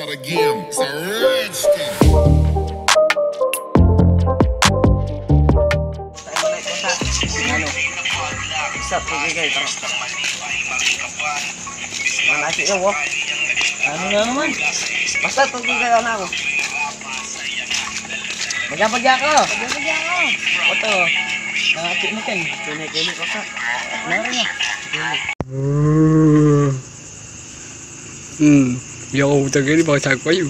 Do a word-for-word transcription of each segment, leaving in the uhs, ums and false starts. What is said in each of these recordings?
Again, it's a rich thing. Tayo na ito sa, ano, isa, pagbigay, tara. Malaki yun, oh. Ano na naman? Basta, pagbigay na ako. Bagya-bagya ka. Bagya-bagya ka. Oto. Nakakit mo kan. Kini-kini ko sa. Nari na. Hmm. Yaku utang ini, baka sabi ko yun.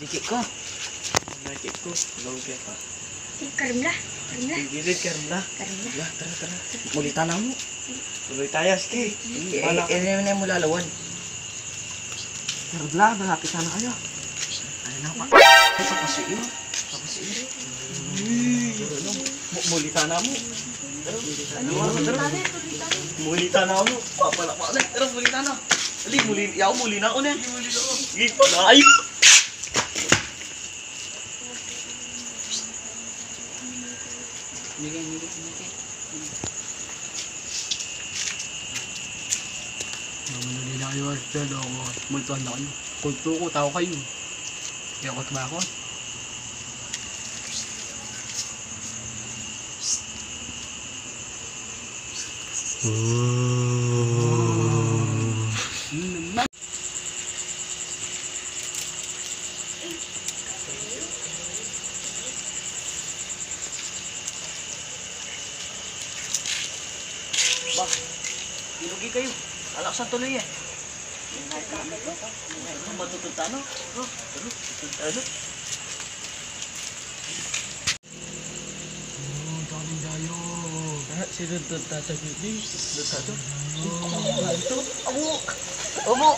Dikit ko. Dikit ko. Low kaya pa. Eh, karimla. Karimla. Gilid, karimla. Karimla. Karimla, tara, tara. Mulita na mu. Tuloy tayo, sige. Eh, eh, eh, eh, mula lawan. Karimla, malapit na kayo. Ayun na pa. Ay, papasuin. Papasuin. Mu-, mulita na mu. Tara, mulita na mu. Tara. Mulita na mu. Papala, papala. Tara, mulita na. Ali, muli, yaw, muli na ako na. Sige, pala. Ay! Migay, migay, migay. Naman na nila kayo, Archel, o, multuhan na kayo. Kulto ko, tao kayo. Kaya ko tumakot. Ba, ilugi kayo. Alak sa tuloy eh. Matutulta, no? Bro, bro, matutulta, no? Oh, daming dayo. Ah, si Dudut Tata Bibi. Dudut Tata. Oh, ito. Amo! Amo!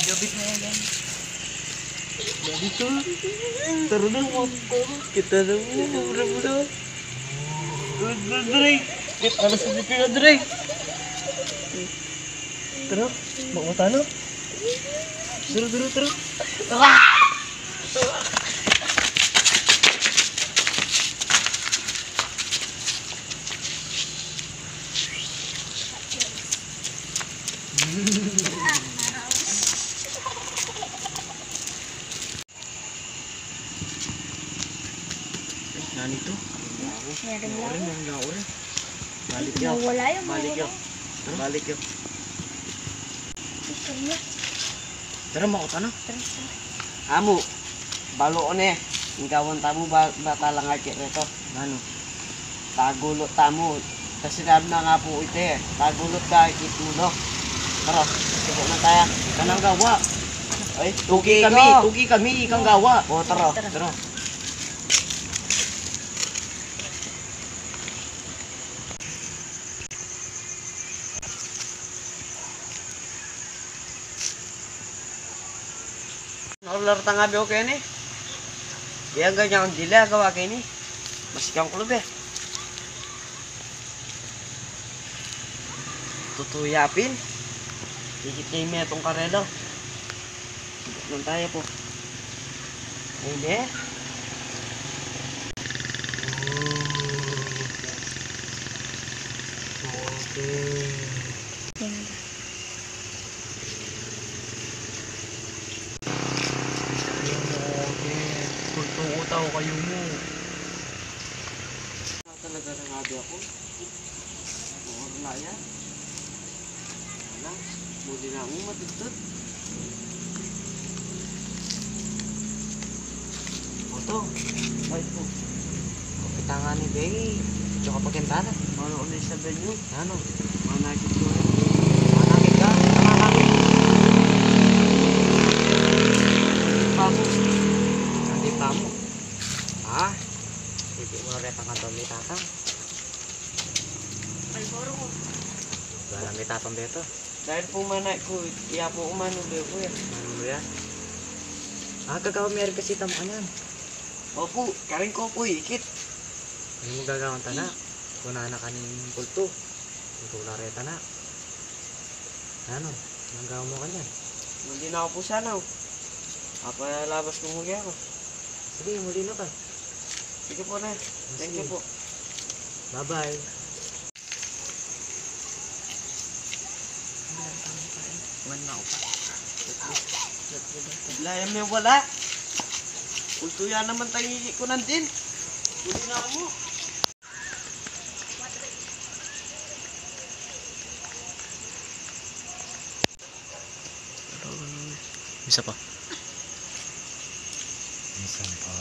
Gabit na yan, yan. Gabit to. Tara na, mga pako. Kita na mo, mura mo na. Dre, dre, dre. Kita na sa pipi na, dre. Tara, makuha tayo. Tara, tara, tara. Ah! Nani to? Meron lang. Meron lang, meron lang. Balik yun. Nawala yung balik yun. Balik yun. Tara, makuha na. Tara, tara. Amu, balu ne, ing gawan tamu ba, batalang akit reto. Nanu? Tagulut tamu. Kasi sinabi na nga pu ita e, tagulut ka, akit mu, no? Tara, subo na taya. Kanang gawa. Ay, tuki kami, tuki kami, ikang gawa. O, tara. Tara. Nakular tang abi o keni. Yang ganyan ang dila, gawa keni. Masik yang kulub e. Tutu yapin. Ikit kay metung karelo. Nung tayo po. Ay, be. Okay. Kulto ko, tao kayo mu. Talaga na nga di ako. Wala yan. Wala. Muli na akong matutut. Oto. Ay po. Kapita nga ni Bengi. Tsaka pagkintana. Mano ko na yung sabihan nyo? Ano? Manakit ko. Manakit ka? Manakit. Hindi pa mo. Hindi pa mo. Ah? Hindi mo na retang kanto ni tatang. Malboro ko. Wala may tatang dito. Dahil po manay ko, iya po umano ba po yan? Ano ba yan? Ah, kagawa mi rin kasi tamo kanyan. Opo, karin ko po ikit. Ano mo gagawan tana? Kuna na kaning kulto. Kulto la reta na. Ano? Nang gawa mo kanyan? Hindi na ako po sana. Apa labas ko muli ako? Sige, muli na ka. Sige po, Nay. Thank you po. Bye-bye. Wala, yan may wala. Kultu yan naman tayo ko nandin. Muli na ako. Isa pa. Isa pa.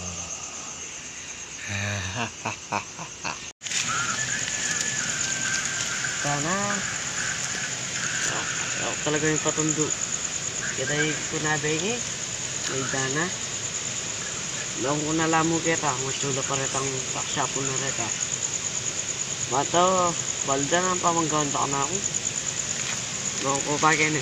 Sana. Ah, talaga yung patundo. Kita yung kunabe ini. May dana. Laung ku na la mu keta, masula pa retang paksapun na reta. Bata, balda na pamanggawan ta na aku. Laung ku pa kene.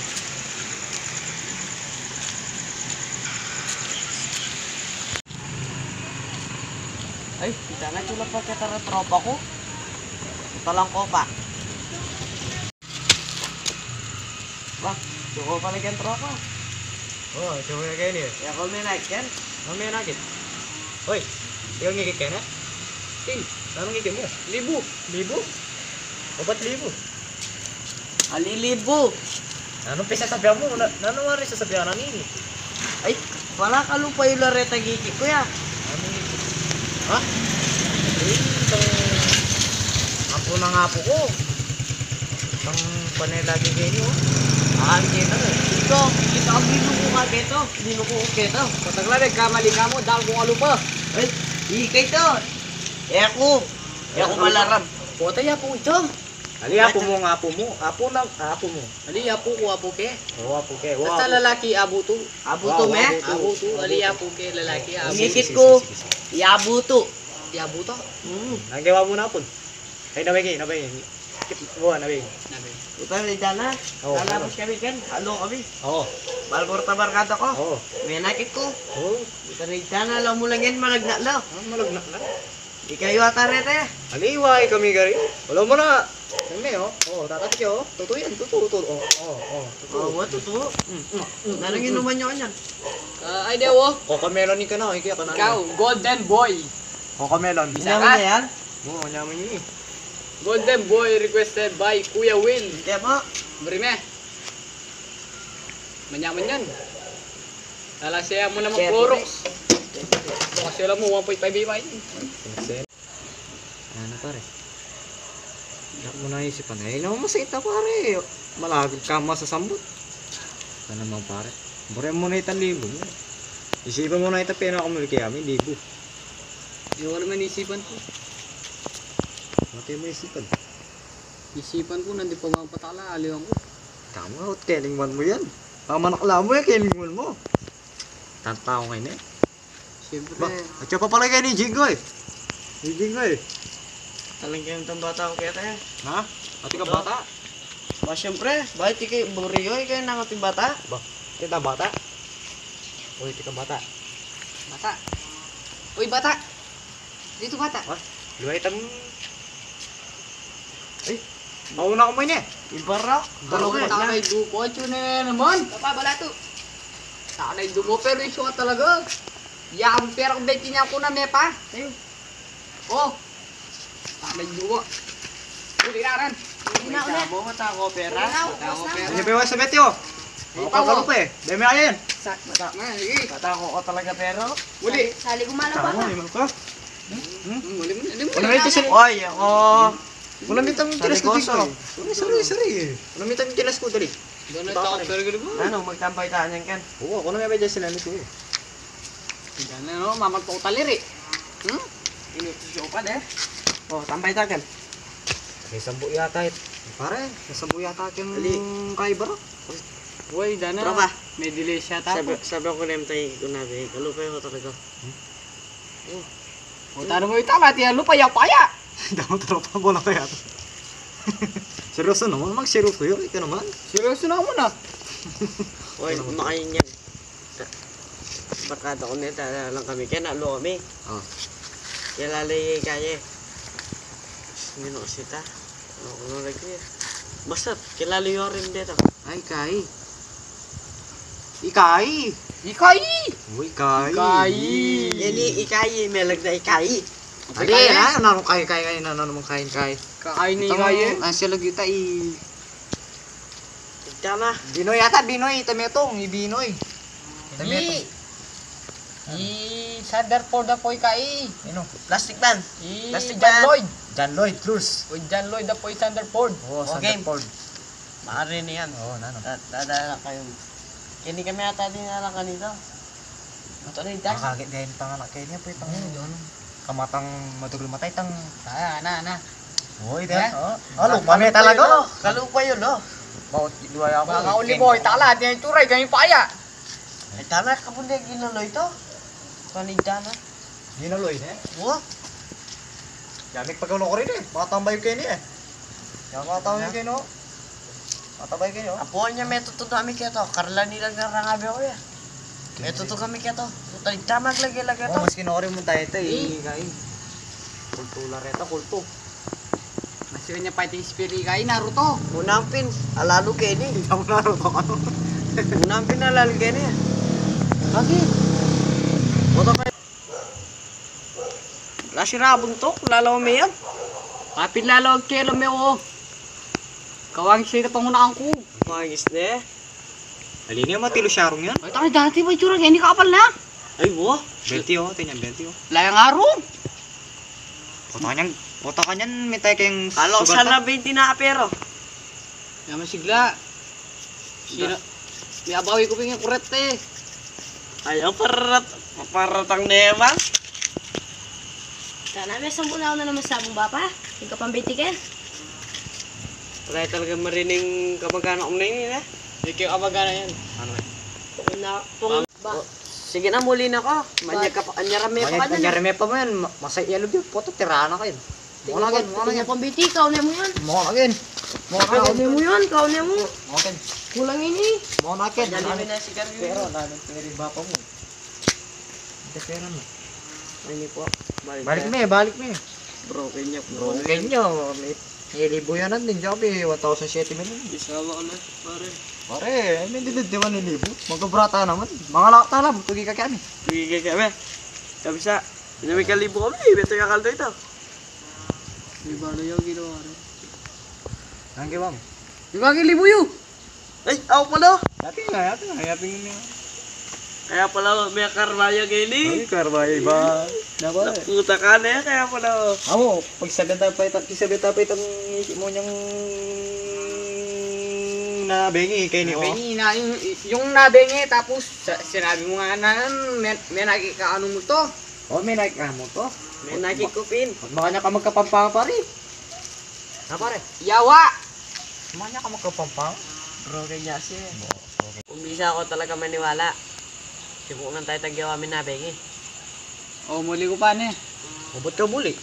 Ay, kita na, tsula pa keta re tropa ku. Talang kopa. Ba, tsoko pala ken tropa. O, tsoko na ken e. E, aku menakit ken. Aku menakit. Hoy, ikaw ngikit ken e? King, nanu ngikit mu? Libu. Libu? Opat libu. Ali libu. Nanu pe sasabian mu? Na, nanu wari sasabian na nini? Ay, wala ka lupa yu la reta giki ku ya. Anu? Ha? Ay, itang apu nang apu ku. Itang panela giki ku. Akin keta. Ito, ito ang binuku ka keto. Binuku ku keto. Patagla, nagkamali ka mu, dal ku ka lupa. Ay, ikay to. E ku. E ku malaram. Pota ya pu ito. Ali apu mu, apu mu, apu na, apu mu. Ali apu ku, apu ke. O, apu ke. Basta lalaki, abutu. Abutu me? Abutu, ali apu ke, lalaki, abutu. Ngikit ku, yabutu. Yabutu? Hmm. Nang gawa mu na pun. Ay, nabay ke, nabay. Buwan, nabay. Nabay. Utan, ita na. O, lalabas kami ken, alo kami. O. Balbor ta barkada ku. O. Menakit ku. O. Utan, ita na, laung mu lang yan, malagna la. A, malagna la. Ikayu ata reta. Aliwa, ikami kari. Wala mu na. Kami, o. O, tatapik ya, o. Tutu yan, tutu, tutu. O, o, o, tutu. O, wa, tutu. Mm, mm, mm. Nanung inuman yu kanyan? A, ay, de, o. Cocomelon ika na, ika na. Ikaw, Golden Boy. Cocomelon. Isa ka? Nyaman na yan? O, nyaman yan e. Golden Boy requested by Kuya Will. Kaya po. Bri me. Manyaman yan. Lalasean mu naman Clorox. Baka sila mu, one point five A Y. Ano, pare? Yak mu na isipan. E, naman masakit na, pare. Malagad ka masasambut. Ano naman, pare? Bure mu na itang libu. Isipan mu na itang pena ku muli kaya, may libu. Yung ano man isipan ku. Mati mu isipan. Isipan ku, nandi pa mapatala, aliwan ku. Tama, ot kelingwan mu yan. Pamanakla mu yan, kelingwan mu. Tantao nga ini. Siyempre. Ba, atya pa pala kayu ni Jinggoy. Ni Jinggoy. Taling kayu itang bata ku keta e. Ha? Ati ka bata? Ba, siyempre. Ba, iti kay Buriyoy kayu nang ating bata. Ba, kita bata? Uy, tika bata. Bata. Uy, bata. Dito, bata. Ha? Luway tam. Ay, mauna ka mu ini. Ibara. Ibara. Tanay dupo, atyu na naman. Papa, bala tu. Tanay dupo, pero isu ka talaga. Yan, pero beti niya ku na, me pa. Ayun. O. Takay duwa. Uli na ran. Uli na, uli na. Mata ko pera. Uli na, mata ko pera. Ano ba yung sabi tiyo? Ay, o, pakalupe. Dami ayan. Sa, mata, sige. Mata ko talaga pera. Uli. Sali, sali gumala pa. Tama, iman ko. Hmm? Hmm, uli mo na, uli mo na. Ano ito, sir? Oy, ako. Wala mitang kilas ko dito. Sari, sari, sari. Wala mitang kilas ko, dali. Ano, magtambay tayo niyan, Ken? Oo, ako na nga ba dyan sila nito e. Diyan na, no? Mamagpautal iri. Hmm? Inutos yung upan, e. O, tambay ta ken. May sambu yata it-, pare, may sambu yata ken kaiba ra. Uy, dana. Tropa. May delay siya ta. Sabi, sabi ko na yung tayo ko na, be. Kalupa yung talaga. Hmm? O, tanu mo ita, mati ang lupa, yapaya. Damo tropa, bola kaya to. Seryoso naman, magseryoso yun, ikaw naman. Seryoso naman, a. Oy, makain yan. Barkada ku neta, lang kami, kaya nalo kami. O. Kaya lalay kaya. Hindi na kasi ta. Ano, ano lagi? Basta, kilala yu rin dito. Ay, kay. Ikai. Ikai. Uy, ikai. Ikai. Ini ikai, melag na ikai. Adi, ikai. Na, nanung kai, kai, kai, na, nanung kai, kai. Kakain ni ikai. Nasi lagi ta i. Ita na. Binoy yata, Binoy, ita metung, i Binoy. Ita metung. I, i Thunderbolt da pu ikai. Ino? Plastic Man. I Plastic John Man. Lloyd. John Lloyd, Cruz. O, John Lloyd da pu i Thunderbolt. O, Thunderbolt. Mari na yan. O, nanu? Da-, dadala kayu. Keni kami ata dinala kanita. Ato na ita. Akakit din panganak keni, apu, itang kamatang madugul matay, itang. Ah, na, na. Uy, da. O, lupa me talaga. Kalupa yun, o. Baut dua ya. Baka uli mo, itala, di itsura, ganyan pa ya. Ay, tana, kapun di ginaloy to. Kanita na. Ginaloy, e? O. Yamik pagkaulo ko rin, e. Matambay keni, e. Yan, matambay keni, o. Matambay keni, o. Apu, anya metutud kami keto. Karla nila nga rangabe ko, e. Metutud kami keto. Tutay damag lagi, lagi to. O, mas kinori mu tayo ito, e. Ikai. Kultu la reta, kultu. Masi kanya fighting spirit ikai, Naruto. Munampin, alalu keni. Ikaw Naruto ka, no? Munampin, alalu keni. Lagi. Boto kayu. Lasi rabun to, lalaw me yan. Kapin lalaw kelo me, o. Kawangis kaya kapangunakan ku. Mangis ne. Ali ne, matilu sarung yan. Ay, tangay dati, may tsura keni, kapal na. Ay, wa. Benti, o, tingnan, benti, o. Layang arung. Pota kanyan, pota kanyan, may tayo kayang. Kalo sugat sana na. Benti na, pero. Yaman sigla. Sino? May abawi ku ping kurete. Ay, parat, paratang neman. Sana me, sampu na naman sabong bapa. Ika pambiti ken. Wala talaga marining kamagana kum na ini, e. Ika kamagana yan. Ano, e? Pung na, pung ba. O, sige na, muli na ka. Manyag ka pa, anyara me pa. Manyag, anyara me pa man. Ma-, masaya lubyo. Poto, tirana ka yan. Mona ken, mona ken. Pambiti, kaune mu yan. Mona ken. Mona ken. Kaune mu yan, kaune mu. Mona ken. Kulang ini. Mona ken. Pero, nanung peri bapa mu. Ito pera na. Ini po. Balik me, balik me. Broken ya, broken. Broken ya. May, may libu yan natin, Joby. One thousand seven million. Isa lang na, pare. Pare, ay, may didid di man libu. Magkabrata naman. Mga lakta na, tugi ka kami. Tugi ka kami. Sabi sa, inami ka libu kami, beto ka kaldo ito. May balo yung ginawa rin. Ang gawang. Yung aking libu yun. Ay, ako pala. Yapin nga, yapin nga, yapin nga. Kaya pala, may karbayo keni. Ay, karbayo ba? Dapat. Nakuta ka na yan, kaya pala. Amo, pagsabitan pa ito, pagsabitan pa itong isip mo niyang nabengi keni, o. Nabengi na, yung, yung nabengi, tapos sa-, sinabi mo nga na, may, may nakikita mo to. O, may nakikita mo to. May nakikupin. Pag makanya ka magkapampanga, pare. Na, pare? Yawa! Manya ka magkapampang? Bro, kanya siya. Umbisa ako talaga maniwala. Sibukan tayo tagyawa mi nabengi. O, muli ku pa, ne. O, ba't ka muli?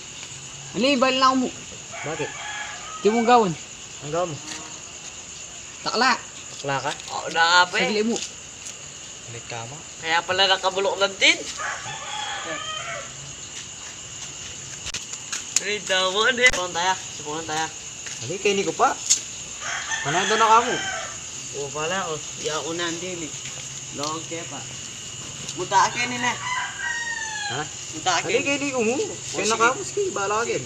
Ali, balik na aku mu. Bakit? Di mu gawin. Ang gawin mo? Takla. Takla ka? O, na nga pa, e. Saglit mu. Ulit ka mo? Kaya pala nakabulok lang din. Ay, tama na. Sipunan taya, sipunan taya. Ay, keni ku pa. Panado na ka mu. O, pala, o. Di aku nandin, e. Lawag kaya pa. Buta akin, e. Ha? Buta akin. Ay, keni ku mu. Kaya na ka mu, sige, bala akin.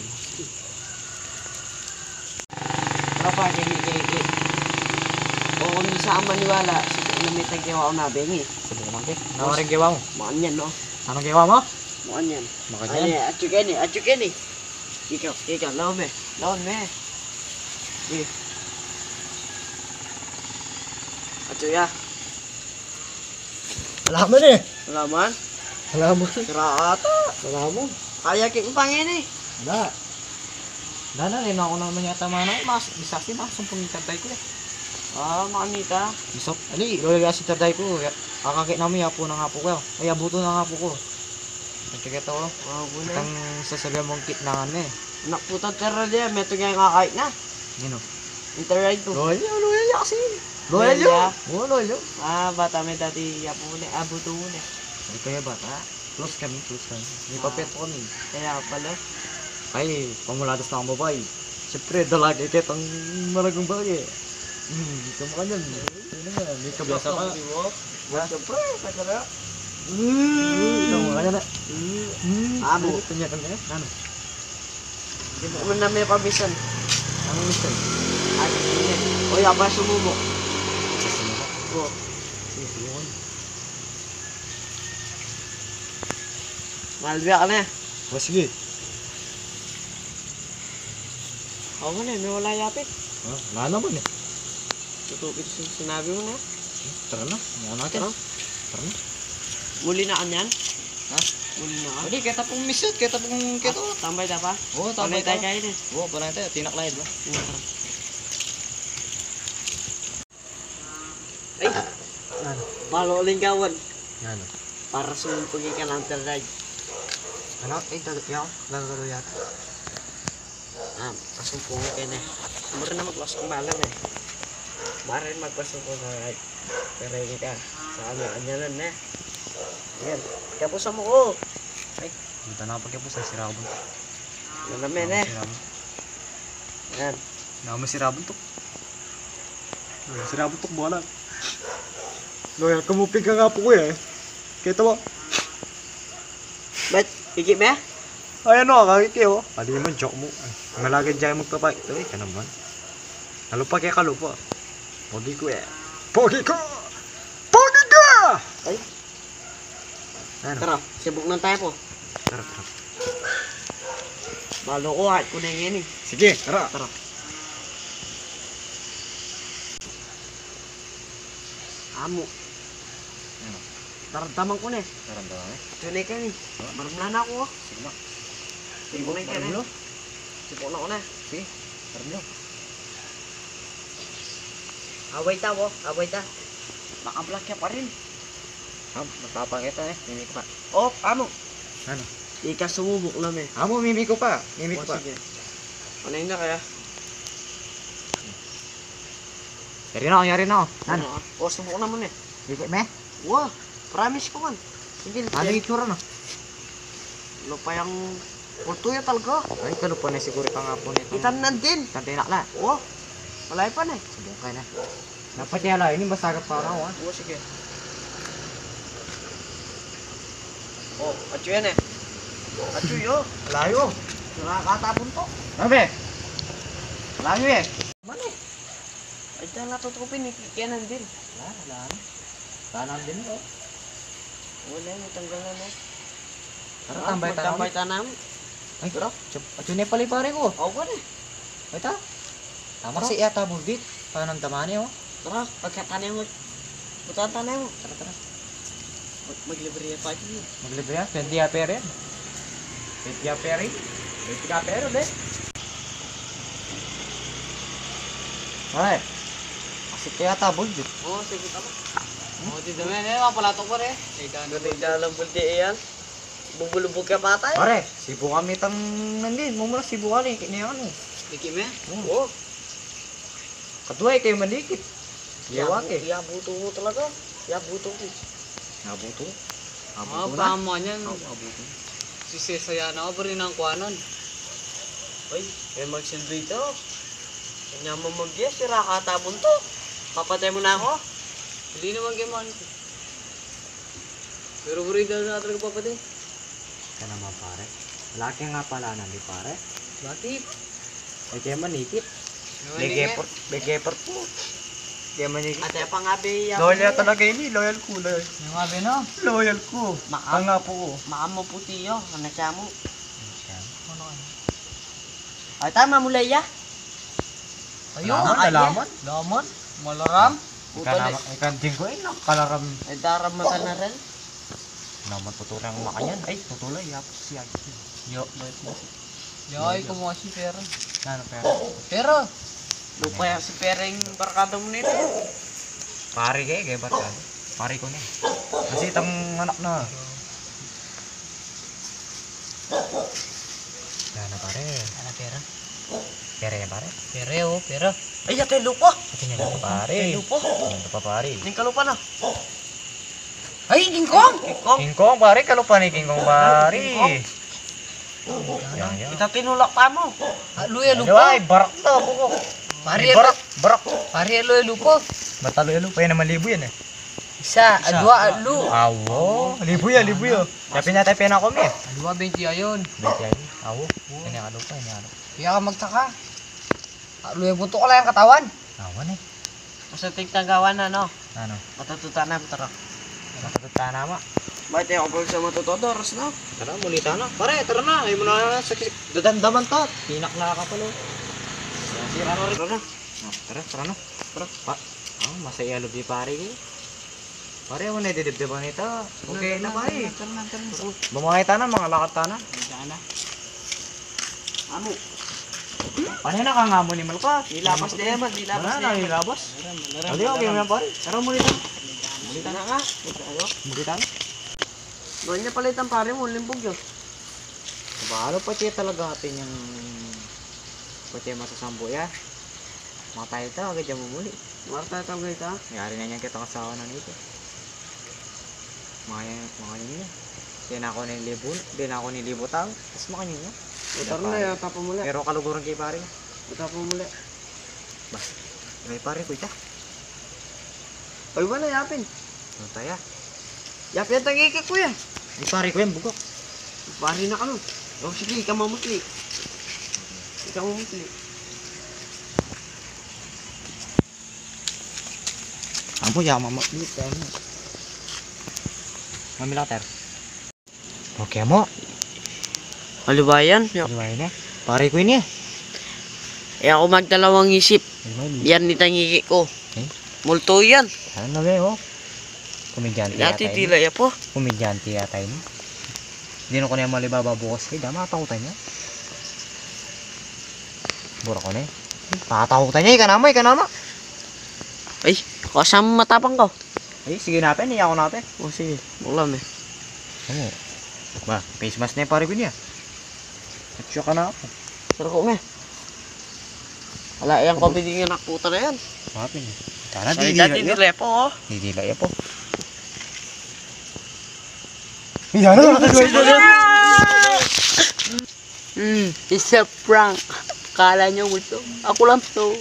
Tropa, keni, keni, keni. O, kung di sa maniwala, sige, na may tagyawa ko nabengi. Sige naman, ke. Ano rin gawa mo? Makanyan, no? Anong gawa mo? Makanyan. Makanyan? Ay, atsu keni, atsu keni. Ikaw, ikaw, lawan me. Lawan me. Sige. Atsu ya. Alaman, e. Alaman? Alaman. Sira ata. Alaman. Kaya ki pangini. Da. Dana, e, na aku naman yata mana, mas, bisa si mas sumpung tarday ku, e. A, makanita. Isok, ali, lola ya si tarday ku, ya. Akakit namu, yapu na nga pu ku, e. Ay, abutu na nga pu ku. Nagkakita ku. A, bu na. Itang sasabian mung kit na nga, e. Anak puta, tera dia, metung ya nga kait na. Nino? Internet ko. Loyal ya, loyal ya kasi. Loyal ya. Loyal ya. O, loyal ya. A, bata me dati, yapu ne, abutu ne. Ay, kaya bata. Close kami, close kami. May papel pa kami. Kaya pala. Ay, pamuladas na akong babae. Siyempre, dalaki kitang malagang babae. Hmm, ikaw makanyan. Ini na, may kabiasa ka. Di mo? Ha? Siyempre, kaya na. Hmm, ikaw makanyan na. Hmm. Hmm, amo. Ano, tanyakan ka? Ano? Di mo man na may pamisan. Ano misan? Ay, ini. Oy, apa sumubo? Sumubo? Oo. Sige, sige. Malbi ka na. O, sige. Ako na, may wala yapit. Ha? Wala naman eh. Totoo ito sin-, sinabi mo na. Tara na, muna natin. Tara. Tara na. Muli na kanyan? Ha? Muli na ka? Pwede, kita pung misut, kita pung, kita. Ah, tambay ta pa? Oo, tambay ta. Panay tayo kayo eh. Oo, panay tayo. Tinaklay, di ba? Oo, tara. Ay! Ano? Balo linggawan. Ano? Para sumumpung ka ng taray. Ano? Ay, taga, yaw, gagaro yata. Ah, pasumpung ka na. Mura na magpasok ang bala na eh. Mara na magpasumpung ka ng taray ka. Sa ano, anyanan na. Yan. Kapusan mo ko. Ay. Punta na pagkapusan, sira ko. Ano naman eh? Sira ko. Yan. Naman sira buntuk. Sira buntuk bola. Loyal ka mu pigkakapu ku e. Kita mo? Ba't? Iki me? Ay, ano ka, iki o. Pali mo, joke mu. Malagad dyan magpapakita. Ay, ka naman. Kalupa kaya kalupa. Pogi ku e. Pogi ku! Pogi ka! Ay. Ano? Tara, sibuk na tayo po. Tara, tara. Balo ko, at ko na yan eh. Sige, tara. Tara. Amo. Ano? Naramdaman ko na eh. Naramdaman mo? Tunay ka ni. Ha? Marumla na ako. Sige na. Sige na ka na. Marumla? Sige na ako na. Sige. Marumla. Away ta, wo. Away ta. Nakablak ya pa rin. Ah, magpapakita eh. Mimi ko pa. Oh, amo. Ano? Di ka sumubok na, me. Amo, mimi ko pa. Mimi ko pa. Sige. Ano yun na kaya? Yari na, yari na. Ano? Ano? O, sumuko naman eh. Dikit, me? Wa, promise ko man. Sige, ano yung itsura na? Lupa yang kulto ya talaga. Ay, kalupa na siguro ka nga po nito. Itan na din. Itan tinakla. Wa, malay pa na eh. Sige, okay na. Dapat ya, ala, ini basta ka pa na, wa. Wa, sige. O, atsu yan eh. Atsu yo. Layo. Nakakatapon to. Ano, be? Layo eh. Mani. Ay, tala, tutukupin, ikikianan din. Wala, wala na. Tanam din, o. Wala, may tanggal na, no? Tara, tambay tanam. Tambay tanam. Ay, tara. Atsu ne pala, pare ko. O, pare. Ay, ta. Tama si yata, Bulgit. Panam tamane, o. Tara, pagkatanim mo. Putan tanim mo. Tara, tara. Mag-, maglibre ya pa dyan. Maglibre ya? Twenty ya pera yan. Twenty ya pera yan. Twenty ya pera, be. Ay, asik kaya tabol, di? O, sige, tama. O, di dami, eh, mapalatok pa, eh. Ay, dami. Ganun dalang bulti, eh, yan. Bubulubog ka pa tayo. Pare, sibukan mi tang nandin. Mumula sibukan, eh. Kiniyan, eh. Diki, me? Hmm. O. Kadwa e kayu mandikit. Yawa ke. Yabuto mu talaga. Yabuto mu. Yabuto? Yabuto na? Pamanyan. Yabuto. Si Sesaya na ka pa rin ang kuanan. Ay, e magsilbi ito. Kanya mo mag-yes, sira ka tabon to. Papatay mo na ako. Hindi naman kayo man. Pero buri daw na talaga papatay. Ka naman, pare. Laki nga pala na ni pare. Bakit? E kaya manikit. Bege por, bege por po. Kaya manikit. Ate, pangabi ya. Loyal talaga ini, loyal ku, loyal. Yung abi, no? Loyal ku. Maam-, pangapu ku. Maamo puti yo, ano siya mo? Ano ka? Ay, tama mo, Leia. Ayo, alaman, alaman. Alaman. Malaram. Ikan, ikan jingko, eh, no? Kalaram. Ay, daram mata na rin. Naman tutulang makanyan. Ay, tutulay, yapos siya. Yo, balik mo. Yo, ay, kumuha si Pera. Ano, Pera? Pera. Lupa ya si Pera yung barkada mo nito. Pare ke, ke barkada. Pare ko na. Kasi itang anak na. Yan na, pare. Ano, Pera? Pera yan, pare. Pera, o, Pera. Ay, yata yung lupa. Ito niya lupa, pare. Yung lupa. Yung lupa, pare. Yung kalupa na. Ay, Kingkong! Kingkong! Kingkong, pare, kalupa ni Kingkong, pare. Kingkong. Yan, yan. Kita tinulak pa mo. Ah, luya, lupa. Ay, barak na, buko. Pare, barak. Barak. Pare, alu ya lupa. Ba't alu ya lupa? Yan naman libu yan e. Isa, isa, adua, dua, alu. Awo, libu ya, libu ya. Yapin na tayo pena kami e. Adua, benti ayon. Benti ayon. Awo. Ini alu pa, ini alu. Iya ka magtaka. Alu ya buntuk ko lang katawan. Awan e. Masa tigtagawan na, no? Ano? Matututa na, tara. Matututa na, ma. Ba't e ako pa sa matututo, oras na? Tara, muli ta na. Pare, tara na. Ay mo na sa dadamdaman ta. Pinak na ka pa, lo. Sira na rin. Tara na. Ah, tara, tara na. Tara. Pa, ah, masaya lub di pare, e. Pare, ako na didibdiban ita. Okay na, pare. Tara na, tara na. Bumangay ta na, mangalakad ta na. Tara na. Amo. Pare, nakangamu ni Malka. Ilabas na yan, ilabas na yan. Ilabas. Dali, okay na, pare. Tara, muli ta. Muli ta na nga. Muli ta na. Doon niya pala itang pare mo, limbog yun. Balo pa siya talaga atin yung pa siya masasambo ya. Matay ta, agad yan mumuli. Marta, tawag ita. Yari na niyan kita kasawa na nito. Makanya, makanya niya. Di na ako nilibo, di na ako nilibo tao. Tapos makanya niya. Utar na, yata pumuli. Pero kaluguran kay pare. Utar pumuli. Ba, may pare ko ita. Ay, wala, yapin. Ano tayo? Yapin ang tagi ka, kuya. Ay, pare ko yan, bugok. Pare na kami. O, sige, ikaw mamutli. Ikaw mamutli. Ampo ya, mama. Dito, ano? Mamilater. Okay mo. Malubayan, yo. Malubayan e. Pare ko ini e. E, ako magdalawang isip. Yan, itang iki ko. Eh? Multo yan. Ano na, o? Komedyante yata ini. Komedyante yata ini. Di na ko na malibaba bukas kay dama, tautan niya. Bura ko na e. Tatautan niya, ika nama, ika nama. Ay, kasama matapang ka. Ay, sige na, pe, niya ako na, pe. O, sige. Bukla me. Ano? Ba, face mask na yung pare ko niya. At saka na ako. Pero ko me. Ala, yang pabili nga nakputa na yan. Mapin. Tara, di, di, di, di, po, o. Di, di, di, po. Yan na. Hmm, isa prank. Kala nyo multo. Ako lang to.